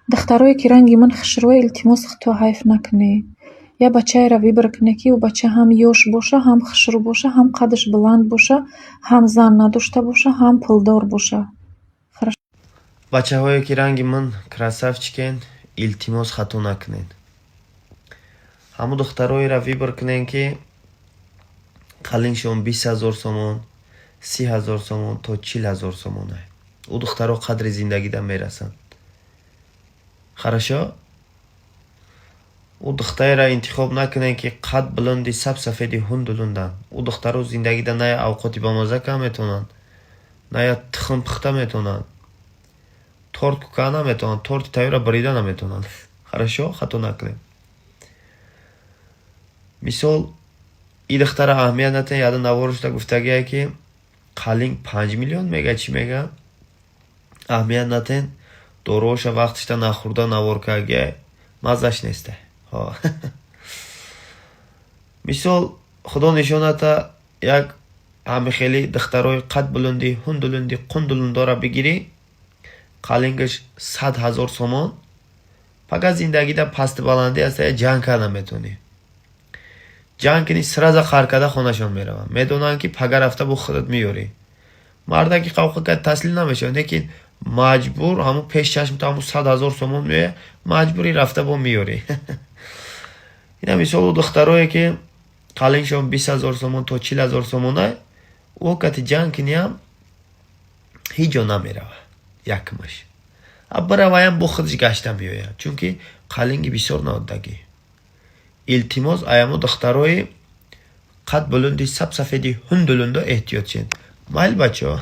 Духтарое, ки ранги ман хушрӯя, илтимос, худто ҳайф накунед. Я бачаеро выбор кунед, ки ӯ бача ҳам ёш боша, ҳам хушрӯ боша, ҳам қадаш баланд боша, ҳам зан надошта боша, ҳам пулдор боша. Бачаҳое, ки ранги ман красавчикен, илтимос, хато накунед. Ҳамун духтароеро выбор кунед, ки қалингшон 20 000 сомон, 30 000 сомон то 40 000 сомона. Ӯ духтаро қадри зиндагида мерасанд. Хорошо, ӯ духтареро интихоб накунед, ки қад буланди сабсафеди ҳундулунданд. Ӯ духтаро зиндагида на я авқоти бамазза кам метавонанд, на я тухм пухта метавонанд, торт кӯка наметавонанд, торти тайёрро бурида наметавонанд. Хорошо, хато накунед. Мисол, и духтара аҳамият натиҳед. Яда наворошда гуфтагие, ки қалинг 5 миллион мега, чӣ мега. Аҳамият натиҳед. Доруоша вақташда нахӯрда навор кардагие, маззаш неста. Мисол, худо нишоната, як ҳамихели духтарои қад булунди ҳундулунди қундулундора бигирӣ, қалингаш 100 000 сомон, пага зиндагида пасту баландӣ аста, ҷанг карда метавонӣ. Ҷанг кунӣ, сразу қар карда хонашон мераванд. Медонанд, ки пага рафта бо худат меёрӣ. Мардаки қавқа кард, таслим намешавад, лекин маҷбур ҳамун пеш чашмта ҳамун 100 000 сомон меояд, маҷбурӣ рафта бо меёрӣ. Ина мисолу, духтарое, ки қалингшон 20 000 сомон то 40 000 сомона, ӯ кати ҷанг куниам, ҳеҷ ҷо намеравад. Якмаш бираваям, бо худаш гашта меояд, чунки қалинги бисёр надодагӣ. Илтимос, аямо духтарои қад булунди сабсафеди ҳундулундо эҳтиёт шед. Майли, бачаҳо.